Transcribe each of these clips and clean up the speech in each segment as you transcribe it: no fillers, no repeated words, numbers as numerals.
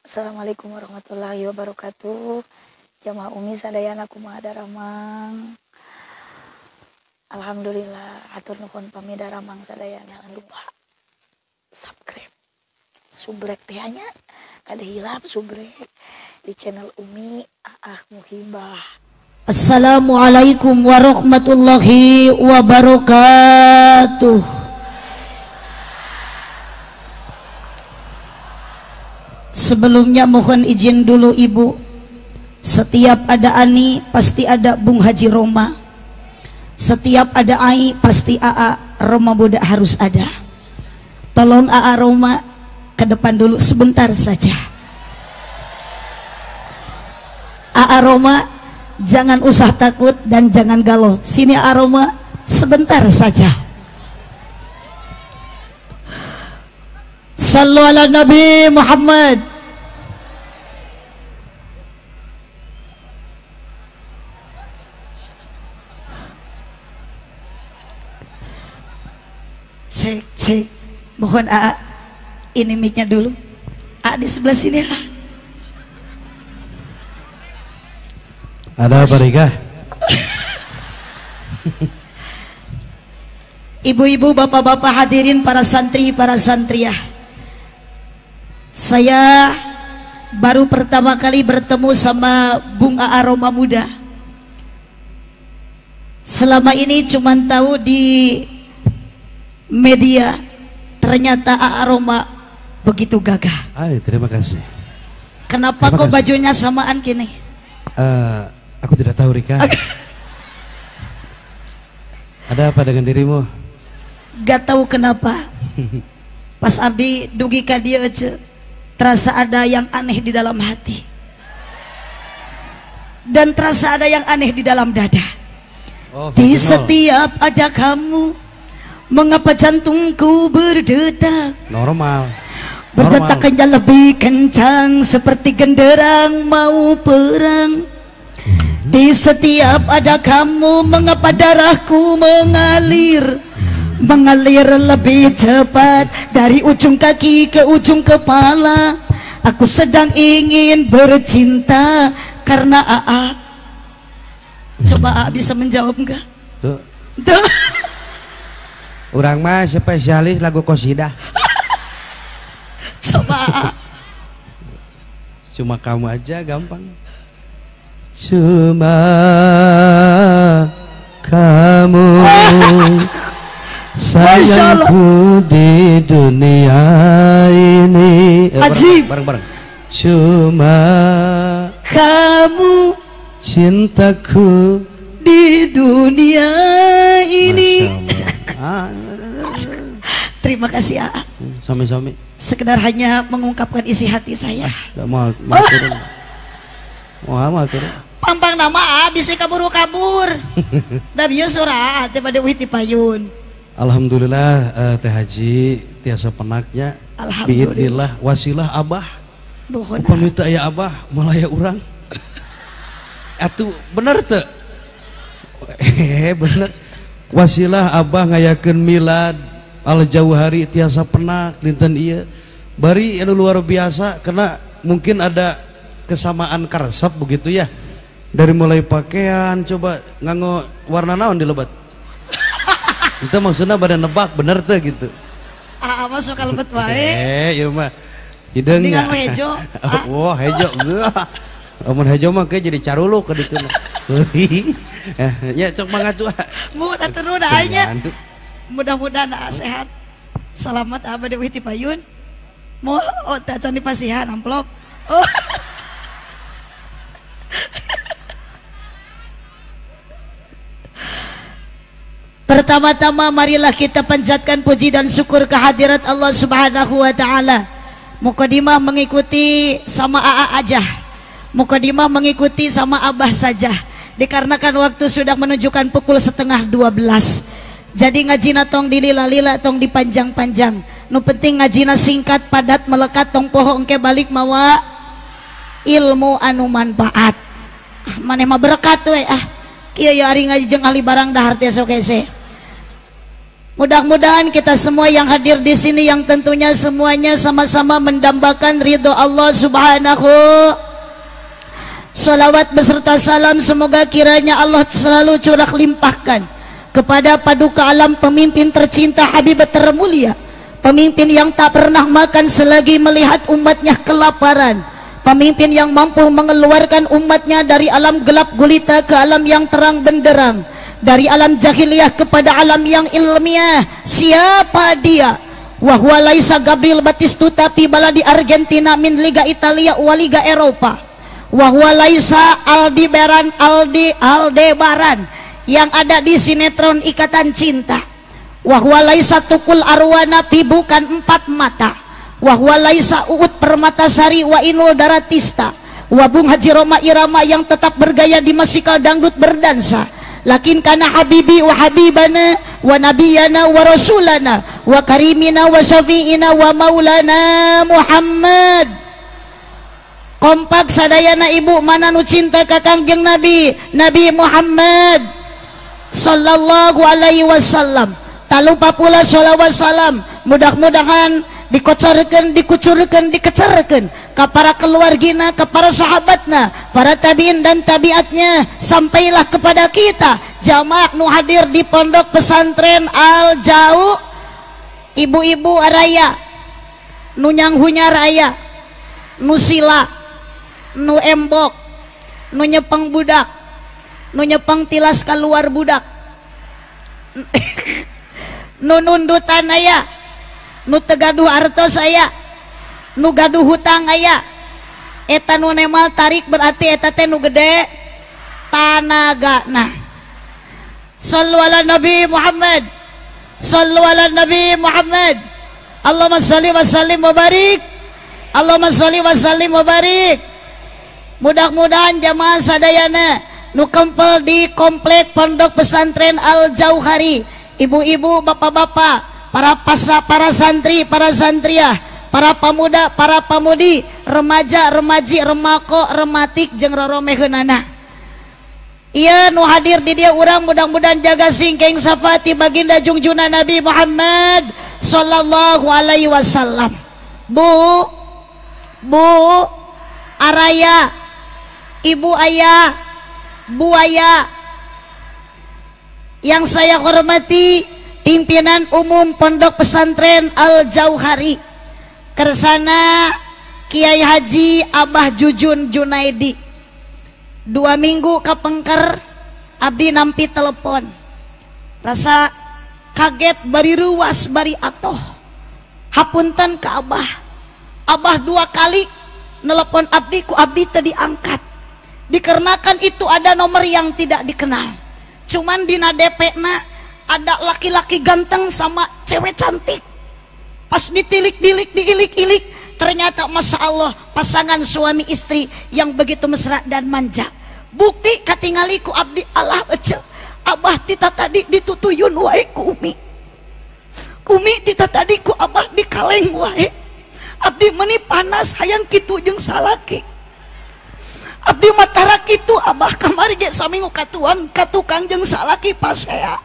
Assalamualaikum warahmatullahi wabarakatuh. Jamaah Umi sadayana kumaha daramang. Alhamdulillah, hatur nuhun pami daramang sadayana. Jangan lupa subscribe, subrek teh nya, kada hilap subrek di channel Umi Aah Muhibah. Assalamualaikum warahmatullahi wabarakatuh. Sebelumnya mohon izin dulu Ibu. Setiap ada Ani pasti ada Bung Haji Roma. Setiap ada Ai pasti AA Roma Budak harus ada. Tolong AA Roma ke depan dulu sebentar saja. AA Roma jangan usah takut dan jangan galau. Sini AA Roma sebentar saja. Sallu ala Nabi Muhammad. Cek cek, mohon AA ini mic-nya dulu. AA di sebelah sini AA. Ada apa Rika? Ibu-ibu, bapak-bapak hadirin, para santri, para santriah. Saya baru pertama kali bertemu sama Bung AA Roma Muda. Selama ini cuma tahu di media, ternyata AA Roma begitu gagah. Ay, terima kasih. Kenapa terima kok kasih. Bajunya samaan kini? Aku tidak tahu Rika. Ada apa dengan dirimu? Gak tahu kenapa. Pas abdi dugi ka dieu aja, terasa ada yang aneh di dalam hati. Dan terasa ada yang aneh di dalam dada. Oh, di setiap ada kamu, mengapa jantungku berdetak? Normal. Berdetakannya lebih kencang, seperti genderang mau perang. Di setiap ada kamu, mengapa darahku mengalir? Mengalir lebih cepat dari ujung kaki ke ujung kepala. Aku sedang ingin bercinta karena AA. Coba AA bisa menjawab enggak? Tuh. Tuh. Orang mah spesialis lagu kosidah. Coba AA. Cuma kamu aja gampang. Cuma kamu sayangku di dunia ini. Ajib. Bareng-bareng. Cuma kamu cintaku di dunia ini. Terima kasih AA. Sami-sami. Sekedar hanya mengungkapkan isi hati saya. Mau turun. Mau turun. Pampang nama AA bisa kabur-kabur. Da bieu sora AA teh bade uih ti payun. Alhamdulillah Teh Haji tiasa penaknya. Alhamdulillah. Biidnillah wasilah abah. Upami teu aya abah moal aya urang. Atuh bener teu? Bener. Wasilah abah ngayakeun milad al jauhari tiasa penak dinten ieu. Bari anu luar biasa karena mungkin ada kesamaan karesep begitu ya. Dari mulai pakaian coba nganggo warna naon di lebat. Itu maksudnya pada nebak bener tuh gitu. Ah, masuk ke lebet wae. Ieu mah hideung nya. Hejo. Wah, hejo. Amun hejo mah kayak jadi caruluk ke ditu. Ya cok mangga tuh. Mu atuh nu nya. Mudah-mudahan sehat. Selamat abadi uih ti payun. Mu oh teh acan dipasihan amplop. Oh. Pertama-tama marilah kita panjatkan puji dan syukur kehadirat Allah Subhanahu wa taala. Mukadimah mengikuti sama AA aja. Mukadimah mengikuti sama Abah saja. Dikarenakan waktu sudah menunjukkan pukul 11:30. Jadi ngajina tong dilila-lila tong dipanjang-panjang. Nu penting ngajina singkat, padat, melekat, tong poho engke balik mawa ilmu anu manfaat. Ah, maneh mah berkat we ah. Kieu ya ari ngaji jeung ahli barang dahar teh sok hese. Mudah-mudahan kita semua yang hadir di sini yang tentunya semuanya sama-sama mendambakan ridho Allah Subhanahu. Salawat beserta salam semoga kiranya Allah selalu curah limpahkan kepada paduka alam pemimpin tercinta Habib termulia, pemimpin yang tak pernah makan selagi melihat umatnya kelaparan, pemimpin yang mampu mengeluarkan umatnya dari alam gelap gulita ke alam yang terang benderang, dari alam jahiliyah kepada alam yang ilmiah. Siapa dia? Wahwa laisa Gabriel Batistuta bala di Argentina min Liga Italia wa Liga Eropa. Wahwa laisa Aldebaran Aldebaran yang ada di sinetron Ikatan Cinta. Wahwa laisa Tukul Arwana pi bukan empat mata. Wahwa laisa Uut Permatasari wa Inul Daratista. Wabung Haji Roma Irama yang tetap bergaya di musikal dangdut berdansa. Lakin kana habibi wa habibana wa nabiyana wa rasulana wa karimina wa syafi'ina wa maulana Muhammad. Kompak sadayana ibu mana nu cinta ka Kangjeng Nabi, Nabi Muhammad sallallahu alaihi wasallam. Tak lupa pula sholawat salam mudah-mudahan dikocorkan, dikucurkan, dikecerkan ke para keluargina, ke para sahabatna, para tabiin dan tabiatnya, sampailah kepada kita jamaah nu hadir di pondok pesantren Al Jauh, ibu-ibu araya nu nyanghunya raya, nu sila, nu embok, nu nyepeng budak, nu nyepeng tilas keluar budak, nu nundutan aya, nu tegaduh artos aya, nu gaduh hutang aya. Eta nu nemal tarik berarti eta teh nu gede tanaga. Nah, sallu ala Nabi Muhammad, sallu ala Nabi Muhammad. Allahumma sholli wa sallim wa barik, Allahumma sholli wa sallim wa barik. Mudah-mudahan jamaah sadayana nu kempel di komplek pondok pesantren Al Jauhari, ibu-ibu, bapak-bapak, para pasa, para santri, para santriah, para pemuda, para pemudi, remaja, remaji, remako, rematik jeung roromeheunana. Ieu nu hadir di dieu urang mudah-mudahan jaga singkeng safati baginda jungjuna Nabi Muhammad sallallahu alaihi wasallam. Bu, bu, araya, ibu ayah, buaya yang saya hormati pimpinan umum Pondok Pesantren Al Jauhari Kersana Kiai Haji Abah Jujun Junaidi. 2 minggu kapengker abdi nampi telepon, rasa kaget bari ruas bari atoh. Hapunten ke Abah, Abah 2 kali nelepon abdi ku abdi tadi angkat, dikarenakan itu ada nomor yang tidak dikenal. Cuman dina DP na ada laki-laki ganteng sama cewek cantik. Pas ditilik-tilik, diilik-ilik, ternyata masya Allah pasangan suami istri yang begitu mesra dan manja. Bukti katingali ku abdi, Allah ece, Abah tita tadi ditutuyun wae ku umi, umi tita tadi ku Abah dikaleng wae. Abdi meni panas hayang kitu jeung salaki. Abdi matara kitu Abah kamari ge saminggu katuang katukang jeung salaki pasea.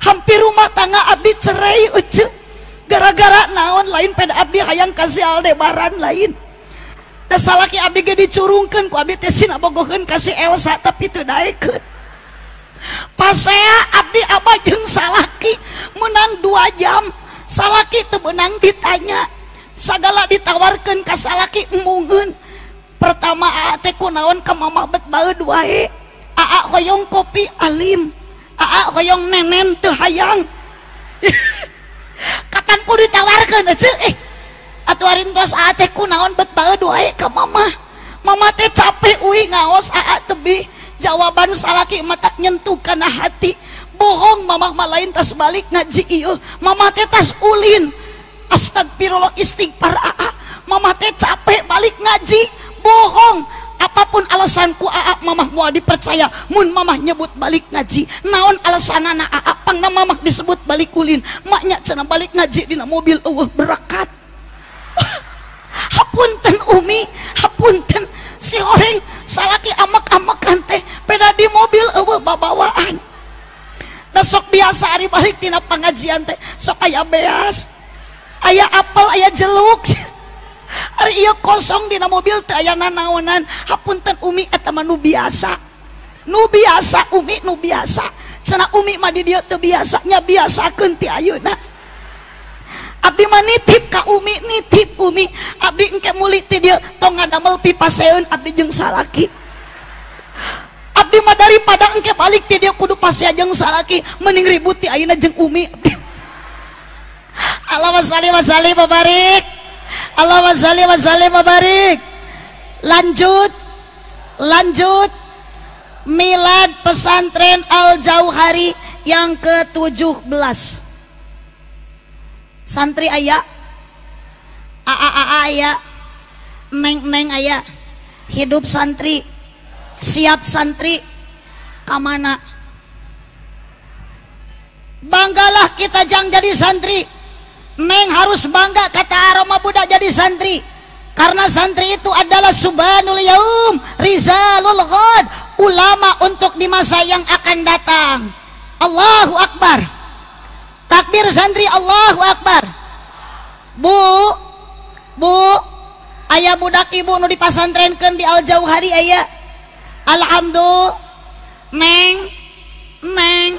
Hampir rumah tangga abdi cerai ece. Gara-gara naon lain pada abdi hayang kasih Aldebaran lain. Da salaki abdi ge dicurungkeun ku abdi teh sina bogoheun kasih Elsa tapi teu daekeun. Pasea abdi Abah jeung salaki menang 2 jam. Salaki teu beunang ditanya. Sagala ditawarkan ka salaki embungeun. Pertama aa teh kunaon ka mamah bet baeud wae. Aa hoyong kopi alim, aa hoyong nenen teu hayang. Kapan ku ditawarkeun eceu atuh arintos aa teh kunaon bet baeud wae ka mamah. Mamah teh capek uih ngaos aa tebih. Jawaban salaki matak nyentuh kana hati. Bohong mamah mah lain tas balik ngaji ieu. Mamah teh tas ulin. Astagfirullah istighfar aa. Mamah teh capek balik ngaji. Bohong. Apapun alasanku aa mamah moal dipercaya mun mamah nyebut balik ngaji. Naon alasanana aa pangna mamah disebut balik ulin. Maknya cenah balik ngaji dina mobil eueuh berakat. Hapunten umi, hapunten si horeng salaki amak-amakan teh peda di mobil eueuh babawaan. Da sok biasa Biasa ari balik tina pengajian teh sok aya beas, aya apel, aya jeluk. Ari ieu kosong dina mobil teu aya nanaonan. Hapunten Umi eta mah nu biasa. Nu biasa Umi, nu biasa. Cenah Umi mah di dieu teu biasa, nya biasakeun ti ayeuna. Abdi mah nitip ka Umi, nitip Umi. Abdi engke mulih ti dieu tong ngadamel pipaseun abdi jeung salaki. Abdi mah daripada engke balik ti dieu kudu pasea jeung salaki, mending ribut ti ayeuna jeung Umi. Allahumma shalli wa sallim wa barik. Allahumma shalli wa sallim wa barik. Lanjut, lanjut. Milad pesantren Al Jauhari yang ke-17. Santri aya, aa aya, neng-neng aya, hidup santri, siap santri, kamana? Banggalah kita jang jadi santri. Neng harus bangga kata aroma budak jadi santri. Karena santri itu adalah subhanul yaum, rizalul ghad, ulama untuk di masa yang akan datang. Allahu Akbar. Takbir santri, Allahu Akbar. Bu, bu, ayah budak ibu nu dipasantrenkeun di Al Jauhari aya. Alhamdulillah. Neng, neng,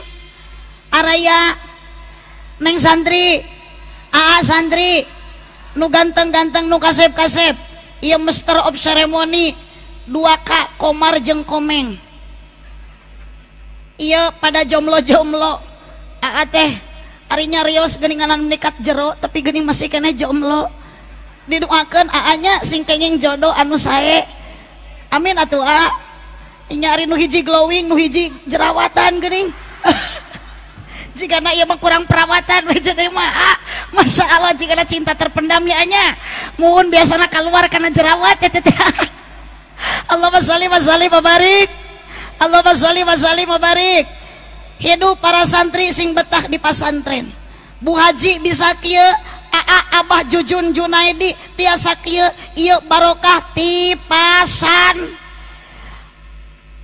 araya, neng santri, aa santri, nu ganteng-ganteng, nu kasep-kasep. Ieu master of ceremony 2K Komar jeung Komeng. Ieu pada jomblo-jomblo. Aa teh ari nyarios geuninganan menikat jero tapi geuning masih keneh jomblo. Didoakeun aa-nya sing kenging jodoh anu sae. Amin atuh a. Nyari nu hiji glowing, nu hiji jerawatan geuning. Jigana ieu mah kurang perawatan we jadi mah a. Masya Allah jigana cinta terpendam ya nya. Muhun biasana keluar karena jerawat ya teteh. Allahumma sholli wa sallim wa barik. Allahumma sholli wa sallim wa barik. Hidup para santri sing betah di pasantren. Bu Haji bisa kieu, aa Abah Jujun Junaidi tiasa kieu, ieu barokah ti pasan.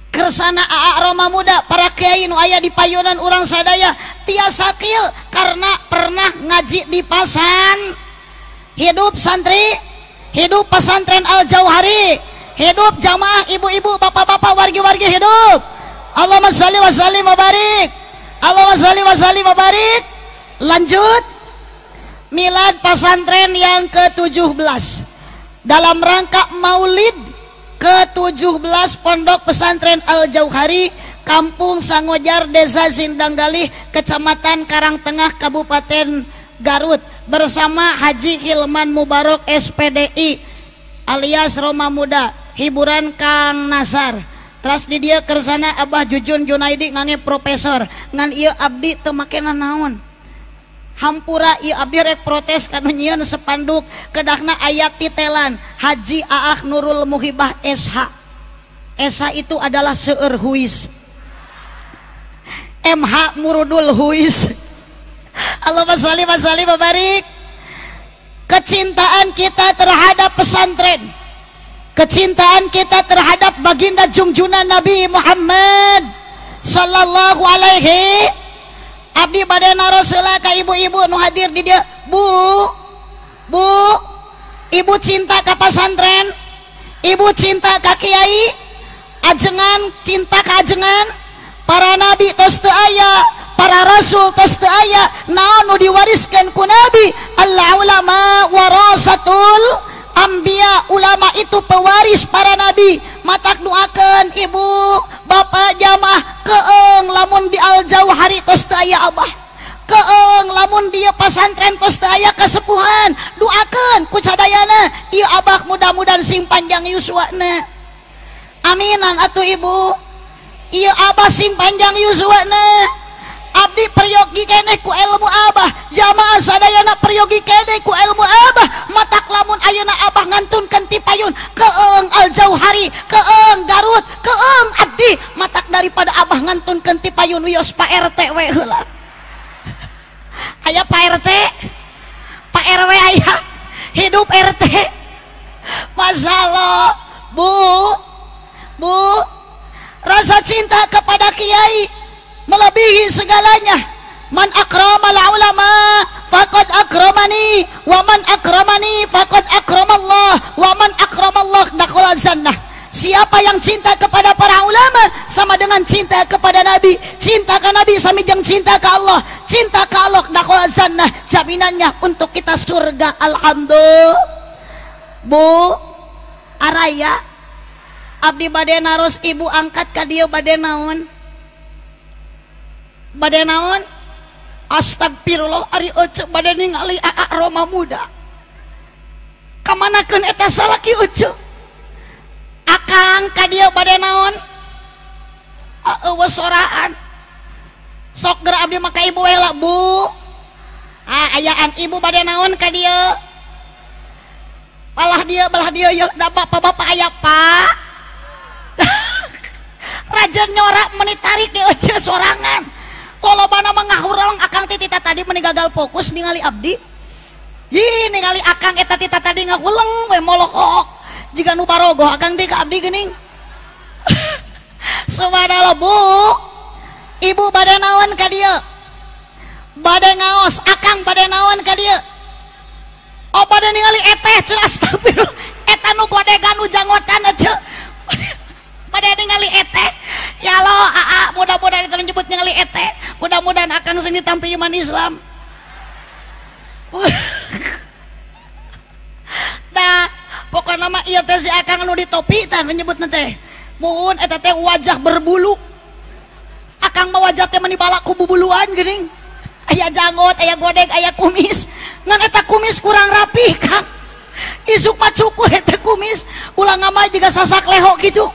Kersana aa Roma muda para kiai nu aya di payunan urang sadaya tiasa kieu karena pernah ngaji di pasan. Hidup santri, hidup pesantren Al Jauhari, hidup jamaah ibu-ibu, bapak-bapak, wargi-wargi hidup. Allahumma sholli wa sallim wa barik. Allahumma sholli wa sallim wa barik. Lanjut. Milad pesantren yang ke-17 dalam rangka Maulid ke-17 Pondok Pesantren Al Jauhari, Kampung Sangojar, Desa Sindanggalih, Kecamatan Karangtengah, Kabupaten Garut, bersama Haji Hilman Mubarok SPDI alias Roma Muda, hiburan Kang Nasar. Teras di dia kersana Abah Jujun Junaidi ngange profesor ngan ieu abdi teu make nanaon. Hampura ieu abdi rek protes kanu nyieun sepanduk kedahna aya titelan Haji Aah Nurul Muhibah SH. SH itu adalah seueur huis. MH Murudul Huis. Allahumma sholli wa sallim wa barik. Kecintaan kita terhadap pesantren, kecintaan kita terhadap baginda junjungan Nabi Muhammad sallallahu alaihi. Abdi bade naroseula ka ibu-ibu nu hadir di dieu. Bu, bu, ibu cinta ka pasantren, ibu cinta ka kiai, ajengan cinta ka ajengan. Para nabi tos teu aya, para rasul tos teu aya, naon nu diwariskeun ku nabi? Al ulama warasatul ambiya, ulama itu pewaris para nabi. Matak doakeun ibu, bapak jamaah keeng lamun di Al Jauhari tos teu aya abah, keeng lamun dia pasantren tos teu aya kasepuhan, doakeun ku sadayana ieu abah mudah-mudahan sing panjang yuswana. Aminan atuh ibu, ieu abah sing panjang yuswana. Abdi peryogi keneh ku ilmu abah, jamaah sadayana peryogi keneh ku ilmu abah. Matak lamun ayeuna abah ngantunkeun ti payun keeng Al Jauhari, keeng Garut, keeng abdi. Matak daripada abah ngantunkeun ti payun wios Pak RT we heula. Aya Pak RT, Pak RW aya, hidup RT. Masalah bu, bu, rasa cinta kepada kiai melebihi segalanya. Man akramal ulama faqad akramani, wa man akramani faqad akramallah, wa man akramallah dakhala jannah. Siapa yang cinta kepada para ulama sama dengan cinta kepada Nabi, cinta ke Nabi sami jeung cinta ke Allah, cinta ke Allah dakhala jannah, jaminannya untuk kita surga. Alhamdulillah. Bu araya abdi bade naros ibu angkat ka dieu bade naon? Bade naon? Astagfirullah, ari ece bade ningali aa Roma muda. Kamanakeun eta salaki ece? Akang ka dieu bade naon? Eueuh soraan. Sok geura abdi mah ka ibu we lah, Bu. Ah, ayaan ibu bade naon ka dieu? Balah dieu yeuh da bapak-bapak aya, Pak. Raja nyorak meni tarik di ece sorangan. Kolobana mah ngahureng akang teh tita tadi meni gagal fokus ningali abdi. Ih, ningali akang eta tita tadi ngahuleng we molokok. Jiga nu barogoh akang teh ka abdi geuning. Subhanallah, Bu. Ibu bade naon ka dieu? Bade ngaos, akang bade naon ka dieu? Oh, bade ningali eteh cenah, astagfirullah. Eta nu godegan nu janggotan ece. Bade ningali eteh. Ya Allah, aa, mudah-mudahan itu menyebut ningali eteh. Mudah-mudahan akang sini tampi iman Islam. Nah, pokokna mah ieu teh si akang anu ditopi tah menyebutna teh. Muhun eta teh wajah berbulu. Akang mah wajah teh meni balak ku bubuluan geuning. Aya janggot, aya godeg, aya kumis. Ngan eta kumis kurang rapih, Kang. Isuk mah cukur eta kumis, ulah ngamai jiga sasak leho gitu.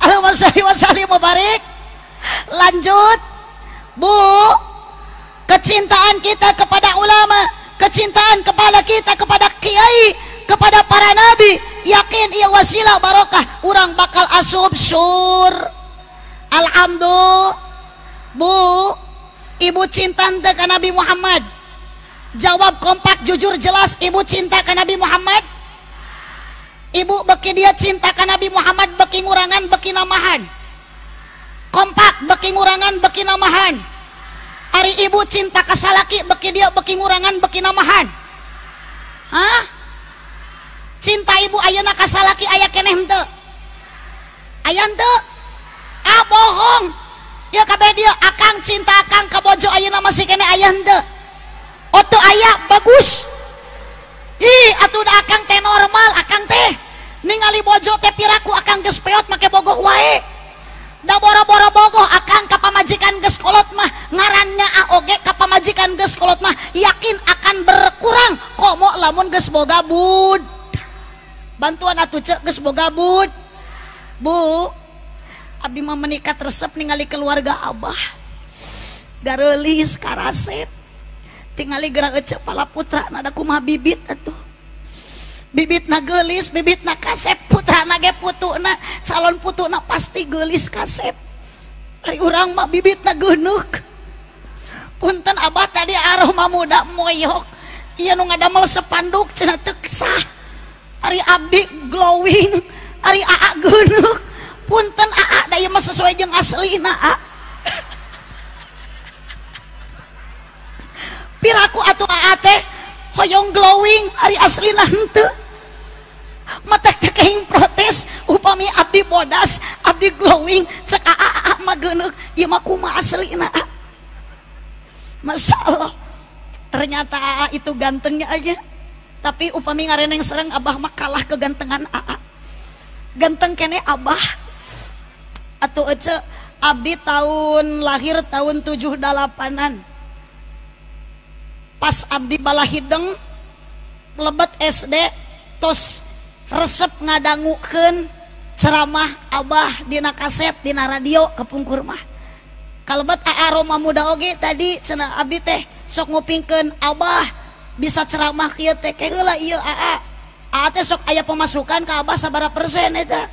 Allahumma sholli wa sallim wa barik. Lanjut, Bu, kecintaan kita kepada ulama, kecintaan kepada kita kepada kiai, kepada para nabi, yakin ia wasilah barokah, urang bakal asup sur. Alhamdulillah. Bu, ibu cinta teu ka Nabi Muhammad? Jawab kompak, jujur, jelas, ibu cinta ka Nabi Muhammad? Ibu beki dia cinta ka Nabi Muhammad beki ngurangan beki namahan. Kompak beki ngurangan beki namahan. Ari ibu cinta ka salaki beki dia beki ngurangan beki namahan. Hah? Cinta ibu ayeuna ka salaki aya keneh henteu? Aya henteu? Ah, bohong. Ya kabeh dia akang cinta akang ka bojo ayeuna masih keneh aya henteu? Oh teu aya, bagus. Ih, atuh da akang teh normal, akang teh ningali bojo teh piraku akang geus peot make bogoh wae. Da boro-boro bogoh akang ka pamajikan geus kolot mah, ngarannya aoge ka pamajikan geus kolot mah yakin akan berkurang komo lamun geus boga bud. Bantuan atuh ceuk geus boga bud. Bu, abdi mah menikah resep ningali keluarga abah. Gareulis karasep. Tingali gerak ece pala putra nada kumaha bibit atuh. Bibitna geulis, bibitna kasep, putrana ge putuna, calon putuna pasti geulis kasep. Ari urang mah bibitna geunuk. Punten abah tadi aroma muda moyok. Ieu nu ngadamel sepanduk cenah teu sah. Ari abdi glowing, ari aa geunuk. Punten aa da ieu mah sesuai jeung aslina aa. Piraku atuh aa teh hoyong glowing ari aslina henteu. Matak teh kehing protes upami abdi bodas, abdi glowing cek aa aa mah geuneuh ieu mah kumaha aslina. Masya Allah, ternyata aa itu gantengnya aja. Tapi upami ngareneng sereng abah mah kalah kegantengan aa. Ganteng kene abah. Atuh ece abdi tahun lahir tahun 78-an. Pas abdi balahideng lebet SD tos resep ngadangukeun ceramah abah dina kaset dina radio kepungkur mah. Kalebet aroma muda oge tadi cenah abdi teh sok ngupingkeun abah bisa ceramah kieu teh heula ieu aa. Aa teh sok aya pemasukan ka abah sabaraha persen eta.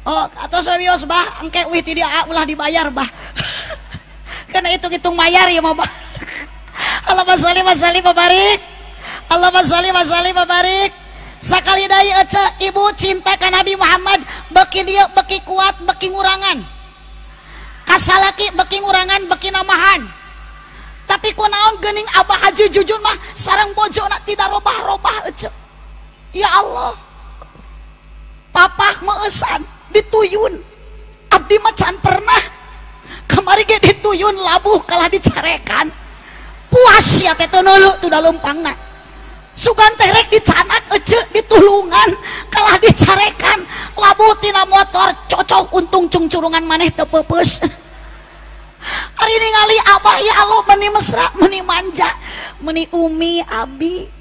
Oh, atau serius bah, engke wih ti dia ulah dibayar bah. Karena hitung-hitung bayar ya mah. Allahumma sholli wa sallim wa barik. Allahumma sholli wa sallim wa barik. Sakali deui ece ibu cinta ka Nabi Muhammad beki dieu beki kuat beki ngurangan. Kasalaki beki ngurangan beki namahan. Tapi kunaon geuning Abah Haji Jujun mah sareng bojona tidak robah-robah ece. Ya Allah. Papah meueusan dituyun. Abdi mah can pernah. Kamari ge dituyun labuh kalah dicarekan. Puas ya teh teu neuleuh tu daleumpangna. Sugan teh rek dicanak ece ditulungan kalah dicarekan labuh tina motor cocok untung cungcurungan maneh teu peupeus. Ari ningali Abah ya Allah meni mesra meni manja meni umi abi.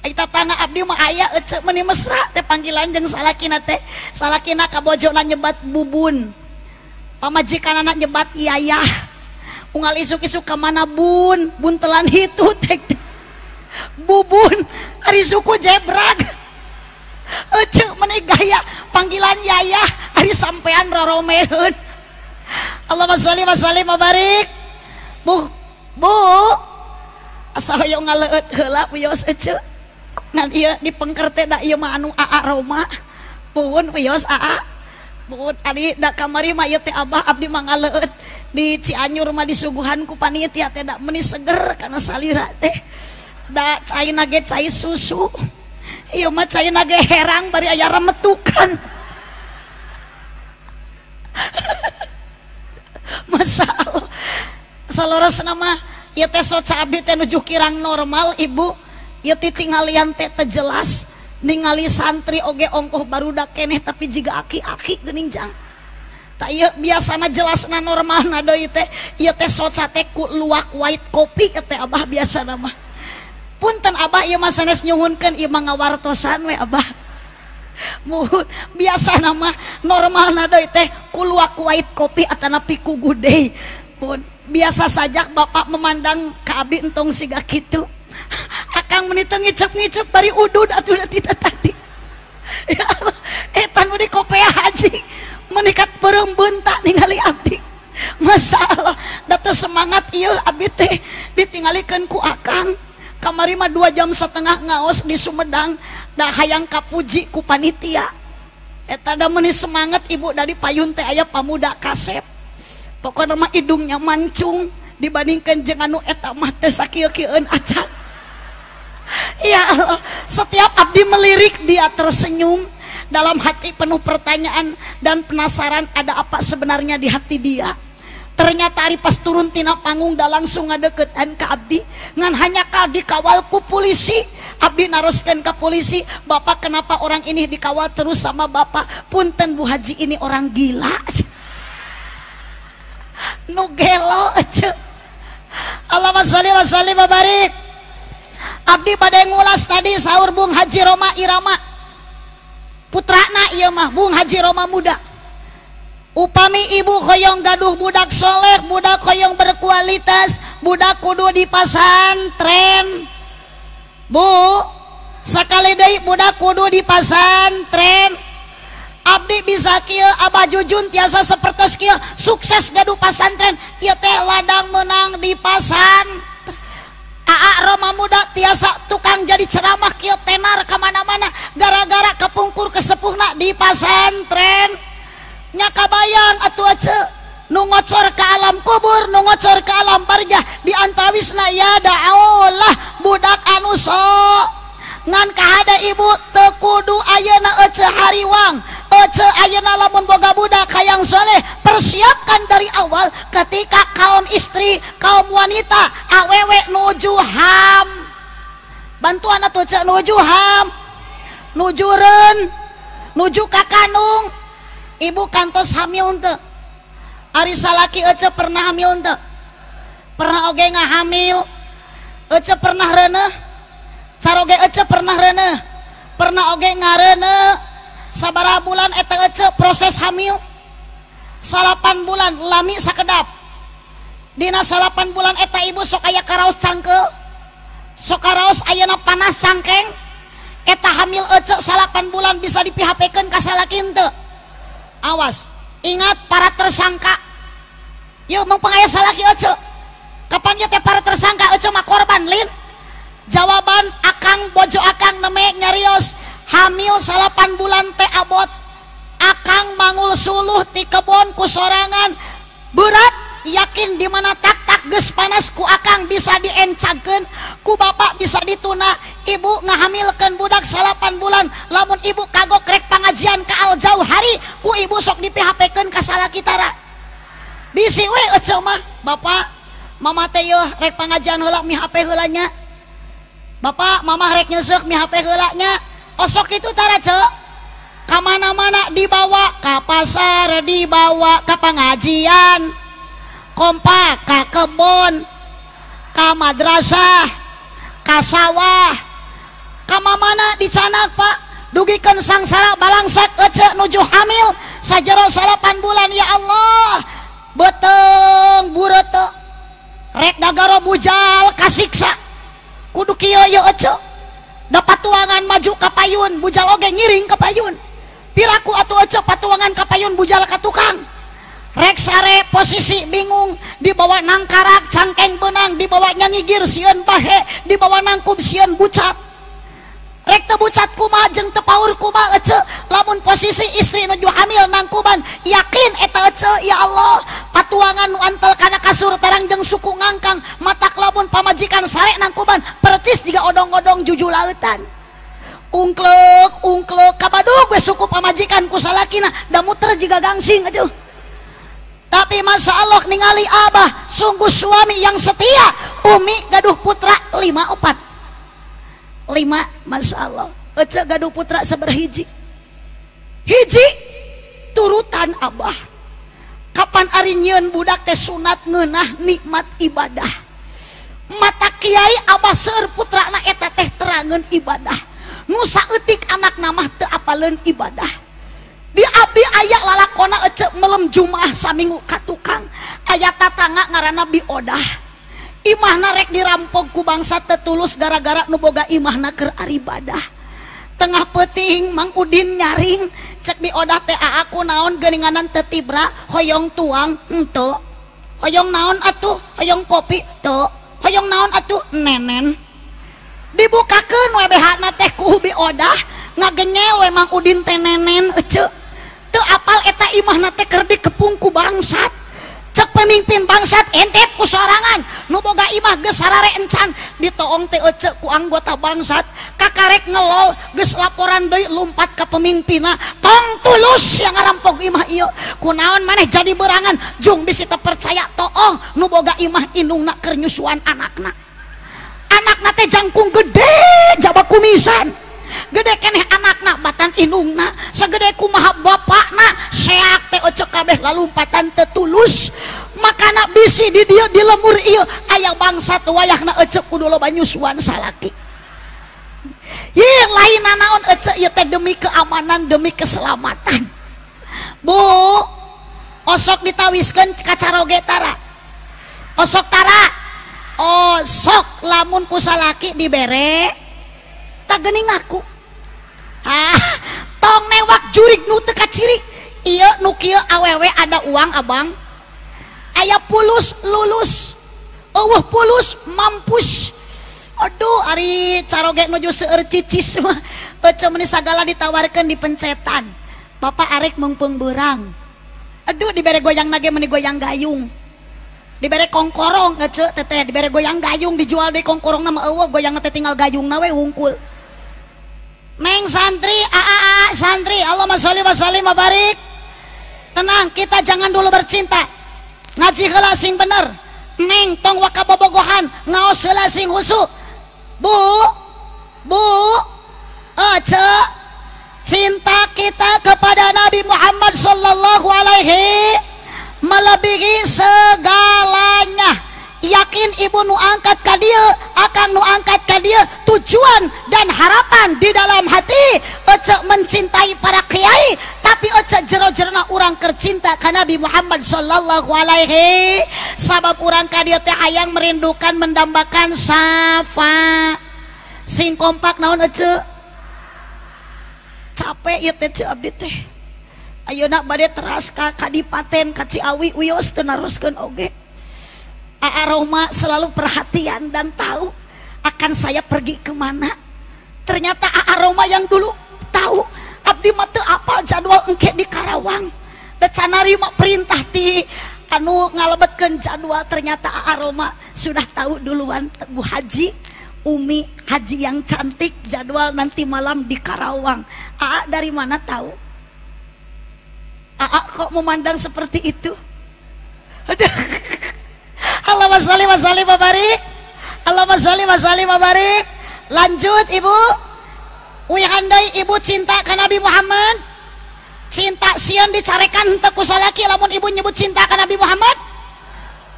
Ai tatangga abdi mah aya ece meni mesra teh panggilan jeung salakina teh. Salakina ka bojona nyebat bubun. Pamajikanana nyebat yayah. Unggal isuk-isuk ka mana bun, buntelan hitu teh. Bubun ari suku jebrag. Ece meni gaya panggilan yayah ari sampean roromeheun. Allahumma sholli wa sallim wa barik. Bu, bu. Asa hoyong ngaleueut heula wios ece. Ngan ieu dipengker teh da ieu mah anu Aa Roma. Pun wios Aa. Pun ari da kamari mah ieu teh Abah abdi mah ngaleueut di Cianjur mah disuguhan ku panitia teh da meuni seger kana salira teh. Da caina ge cai susu. Ieu mah caina ge herang bari aya remetukan. Masa Allah. Saleresna mah ieu teh soca abdi teh nuju kirang normal ibu. Ieu teh tinggalian teh teu jelas, ningali santri oge ongkoh barudak keneh tapi jiga aki-aki geuning jang. Tak ieu biasana jelasna normalna deui teh, ieu teh soca teh ku luwak white kopi teh Abah biasana mah. Punten Abah ieu mah sanes nyuhunkeun ieu mah ngawartosan we Abah. Muhun biasana mah normalna deui teh ku luwak white kopi atanapi ku gudei. Pun biasa saja bapak memandang ka abi entong siga kitu. Akang meni teu ngicep-ngicep bari udud atuh da tita tadi. Ya Allah, eta nu di kopea haji menikat peureum beunta ningali abdi. Masya Allah, da teu semangat ieu abdi teh ditinggalikeun ku akang. Kamari mah 2,5 jam ngaos di Sumedang, da hayang kapuji ku panitia. Eta da meuni semangat ibu dari payun teh aya pamuda kasep. Pokona mah hidungnya mancung dibandingkan jeung anu eta mah teh sakieu-kieueun acan. Ya Allah, setiap abdi melirik dia tersenyum, dalam hati penuh pertanyaan dan penasaran ada apa sebenarnya di hati dia. Ternyata ari pas turun tina panggung da langsung ngadeukeutan ka abdi, ngan hanya kal dikawal ku polisi. Abdi naroskeun ka polisi, "Bapak kenapa orang ini dikawal terus sama bapak? Punten Bu Haji ini orang gila." Nu gelo ece. Allahumma sholli wa sallim wa barik. Abdi pada ngulas tadi sahur Bung Haji Roma Irama. Putrana ieu mah Bung Haji Roma muda. Upami ibu hoyong gaduh budak soleh, budak hoyong berkualitas, budak kudu di pasantren. Bu, sakali deui budak kudu di pasantren. Abdi bisa kieu, Abah Jujun tiasa sapertos kieu, sukses gaduh pasantren, ieu teh ladang menang di pasantren. Aa Roma muda tiasa tukang jadi ceramah kieu tenar kemana-mana gara-gara kepungkur kesepuhna di pasantren. Nya kabayang atuh ece nu ngocor ke alam kubur, nu ngocor ke alam barjah di antawisna ya da'aulah budak anu so ngan kahada ibu teu kudu ayeuna ece hariwang. Ece ayeuna lamun boga budak hayang soleh, persiapkan dari awal ketika kaum istri, kaum wanita awewe nuju ham. Bantuan atuh ece nuju ham, nuju reun, nuju kakanung. Ibu kantos hamil henteu? Ari salaki ece pernah hamil henteu? Pernah oge ngahamil? Ece pernah reuneuh? Caroge ece pernah reuneuh? Pernah oge ngareuneuh? Sabaraha bulan eta ece proses hamil? 8 bulan lami sakedap. Dina 8 bulan eta ibu sok aya karaos cangkeul, sok karaos ayeuna panas cangkeng. Eta hamil ece 8 bulan bisa dipihapekeun ka salaki henteu? Awas, ingat para tersangka. Yeuh mung pangaya salaki ece. Kapan ieu teh para tersangka ece mah korban lin? Jawaban akang bojo akang neme nyarios hamil 8 bulan teh abot. Akang mangul suluh ti kebon ku sorangan. Berat yakin di mana tak-tak geus panas ku akang bisa diencagkeun, ku bapak bisa dituna. Ibu ngahamilkeun budak 8 bulan, lamun ibu kagok rek pangajian ka Al Jauhari, ku ibu sok di PHP-keun ka salaki tara. Bisi we ece mah, bapak mama teh yeuh rek pangajian heula mi HP heula nya. Bapak mama rek nyeuseuh mi HP heula nya. Osok itu tara ce. Kamana-mana dibawa, ka pasar dibawa, ka pengajian, kompak, ka kebon, ka madrasah, ka sawah, ka mamana dicanak pak. Dugikeun sangsara balangsak ece nuju hamil sajero 8 bulan ya Allah. Beteng burete rek dagaro bujal kasiksa. Kudu kieu ye ece. Da patuangan maju ka payun, bujal oge ngiring ka payun. Piraku atuh ece patuangan ka payun bujal ka tukang. Rek sare posisi bingung, dibawa nangkarak cangkeng benang, dibawa nyangigir sieun bahe, dibawa nangkub sieun bucat. Rek teu bucat kumaha jeung teu paur kumaha ece, lamun posisi istri nuju hamil nangkuban, yakin eta ece ya Allah, patuangan nu antel kana kasur tarang jeung suku ngangkang, matak lamun pamajikan sare nangkuban, percis jiga odong-odong juju lautan. Ungklek ungklek kabadug we suku pamajikan ku salakina, da muter jiga gangsing atuh. Tapi masya Allah ningali abah sungguh suami yang setia. Umi gaduh putra 5 4 5, masya Allah. Ece gaduh putra seberhiji hiji turutan abah. Kapan ari nyieun budak teh sunat ngeunah nikmat ibadah. Mata kiai abah seueur putrana eta teh terangeun ibadah. Nu saeutik anakna mah teu apaleun ibadah. Di abdi aya lalakona ece melem jumaah saminggu ka tukang. Aya tatangga ngaranna Biodah. Imahna rek dirampok ku bangsa teu tulus gara-gara nu boga imahna keur aribadah. Tengah peuting Mang Udin nyaring cek Biodah teh aku naon geuninganan teu tibra hoyong tuang henteu. Hoyong naon atuh? Hoyong kopi teu. Hoyong naon atuh? Nenen. Dibukakeun we BH-na teh ku Biodah ngagenyel we Mang Udin teh nenen ece. Teu apal eta imahna teh keur dikepung ku bangsat. Cek pemimpin bangsat entep ku sorangan nu boga imah geus sarare encan ditoong teh ece ku anggota bangsat kakarek ngelol geus laporan deui lumpat ka pemimpinna tong tulus yang ngarampok imah ieu kunaon maneh jadi berangan jung bisi teu percaya toong nu boga imah indungna keur nyusuan anakna. Anakna teh jangkung gede jaba kumisan gede keneh anakna batan indungna segede kumaha bapakna seak teh ece kabeh lalumpatan teu tulus makana bisi di dieu di lemur ieu aya bangsat wayahna ece kudu loba nyusuan salaki. Ye lain naon ece ieu teh demi keamanan demi keselamatan. Bu osok ditawiskeun ka caroge tara osok tara osok lamun ku salaki dibere tak geuning ngaku. Ah, tong newak jurig nu teu kaciri. Ieu nu kieu awewe ada uang abang. Aya pulus lulus. Eueuh pulus mampus. Aduh ari caroge nuju seueur cicis mah. Ece meuni sagala ditawarkeun di pencetan. Bapak arek meungpeung beurang. Aduh dibere goyang nage meuni goyang gayung. Dibere kongkorong ece teteh dibere goyang gayung dijual deui kongkorongna mah eueuh goyangna teh tinggal gayungna we wungkul. Neng santri, aa santri, Allahumma sholli wa sallim wa barik. Tenang, kita jangan dulu bercinta. Ngaji heula sing bener. Neng tong waka bobogohan, ngaos heula sing husu. Bu, bu, ece, cinta kita kepada Nabi Muhammad sallallahu alaihi melebihi segalanya. Yakin ibu nu angkat ka dieu, akang nu angkat ka dieu, tujuan dan harapan di dalam hati ece mencintai para kiai, tapi ece jero-jerona urang keur cinta ka Nabi Muhammad sallallahu alaihi. Sabab urang ka dieu teh hayang merindukan mendambakan syafaat. Sing kompak naon ece? Capek ieu teh ce abdi teh. Ayeuna bade teras ka Kadipaten ka Ciawi wios teu naroskeun oge. Aa Roma selalu perhatian dan tahu akan saya pergi kemana. Ternyata Aa Roma yang dulu tahu abdi mah teu apal jadwal engke di Karawang. Da canarima perintah ti Anu ngalebetkeun jadwal ternyata Aroma sudah tahu duluan. Bu Haji, Umi Haji yang cantik, jadwal nanti malam di Karawang. Aa dari mana tahu? Aa kok memandang seperti itu? Aduh. Allahumma sholli wa sallim wa barik. Allahumma sholli wa sallim wa barik. Lanjut ibu. Uihan deui ibu cinta ka Nabi Muhammad. Cinta sieun dicarekan henteu ku salaki lamun ibu nyebut cinta ka Nabi Muhammad?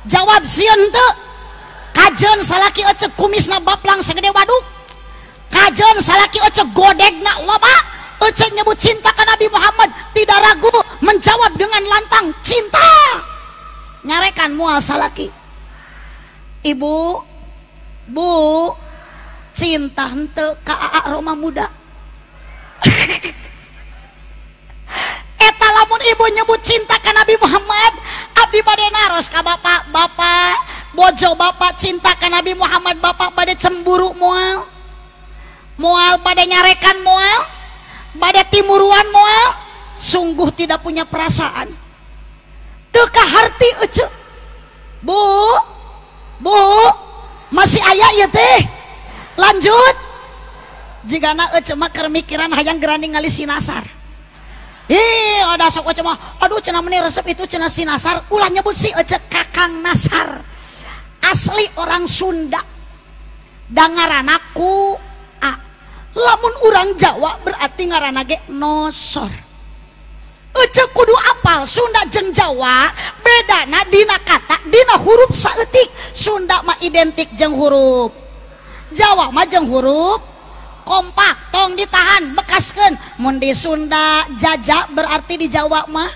Jawab sieun henteu. Kajeun salaki ecek kumisna baplang segede waduk. Kajeun salaki ecek godegna loba. Ecek nyebut cinta ka Nabi Muhammad, tidak ragu menjawab dengan lantang cinta. Nyarekan moal salaki. Ibu, bu, cinta henteu ka Aa Roma muda. Eta lamun ibu nyebut cinta ka Nabi Muhammad, abdi bade naros ka bapak, bapak bojo bapak cinta ka Nabi Muhammad, bapak bade cemburu moal, moal bade nyarekan moal, bade timuruan moal, sungguh tidak punya perasaan. Teu kaharti ece. Bu, bu, masih aya ieu teh. Lanjut. Jigana ece mah keur mikiran hayang geura ningali si Nasar. Ih, ada sok ece mah, aduh cenah meni resep itu cenah si Nasar, ulah nyebut si ece Kakang Nasar. Asli orang Sunda. Da ngaranna ku A. Lamun urang Jawa berarti ngaranna ge Nosor. Ece kudu apal Sunda jeung Jawa bedana dina kata dina huruf saeutik. Sunda mah identik jeung huruf, Jawa mah jeung huruf kompak. Tong ditahan, bekaskeun. Mun di Sunda jaja berarti di Jawa mah,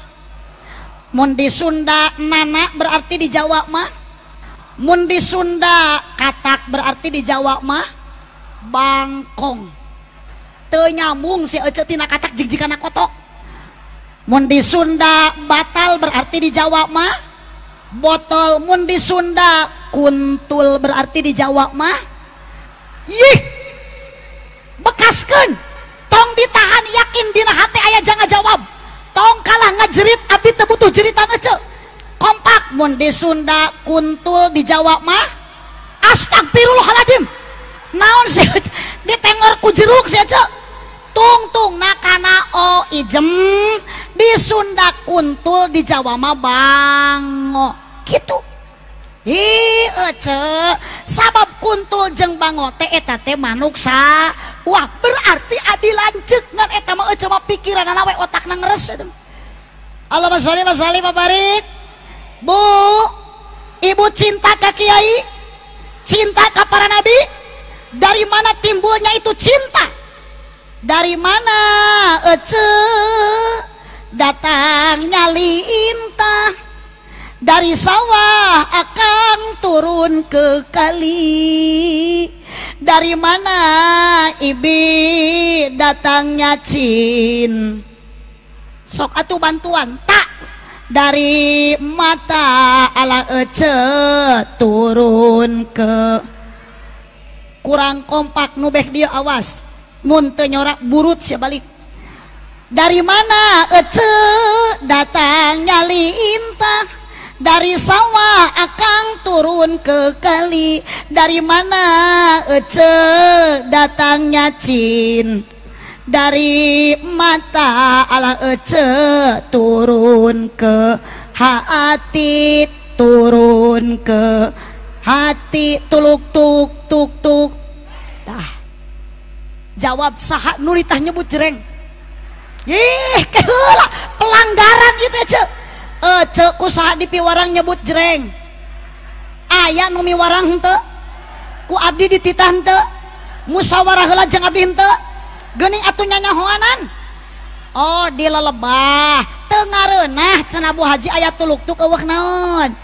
mun di Sunda nana berarti di Jawa mah, mun di Sunda katak berarti di Jawa mah bangkong. Teu nyambung si ece tina katak jig-jigana kotok. Mun di Sunda batal berarti di Jawa mah botol. Mun di Sunda kuntul berarti di Jawa mah yih. Bekaskeun, tong ditahan, yakin dina hati aya jangan jawab. Tong kalah ngajerit, abdi teu butuh jeritan ece. Kompak, mun di Sunda kuntul di Jawa mah astagfirullahaladzim. Naon sih ditengor ku jeruk sih ece. Tungtung nakana o ijem di Sunda kuntul di Jawa mah bango gitu. Hi ece, sabab kuntul jeung bango teh eta teh manuk sa. Wah, berarti adi lanceuk ngan eta mah ece mah pikiranana we otakna ngeres eta. Allahumma sholli wa sallim wa barik. Bu, ibu cinta ka kiai, cinta ka para nabi. Dari mana timbulnya itu cinta? Dari mana ece datangnya lintah? Dari sawah akang turun ke kali. Dari mana ibi datangnya cin? Sok atuh bantuan tak. Dari mata ala ece turun ke. Kurang kompak nubeh dia awas. Mun teu nyorak burut sia balik. Dari mana ece datangnya lintah? Dari sawah akang turun ke kali. Dari mana ece datangnya cin? Dari mata ala ece turun ke hati, turun ke hati, tuluk tuk tuk tuk. Dah. Jawab saha nu ditah nyebut jreng. Ih, keheula pelanggaran ieu teh ece. Ece ku saha dipiwarang nyebut jreng. Aya nu miwarang henteu? Ku abdi dititah henteu? Musyawarah heula jeung abdi henteu? Geuning atuh nyanyahoanan. Oh, di lelebah teu ngareunah cenah Bu Haji aya tuluk-tuk eueuh naon.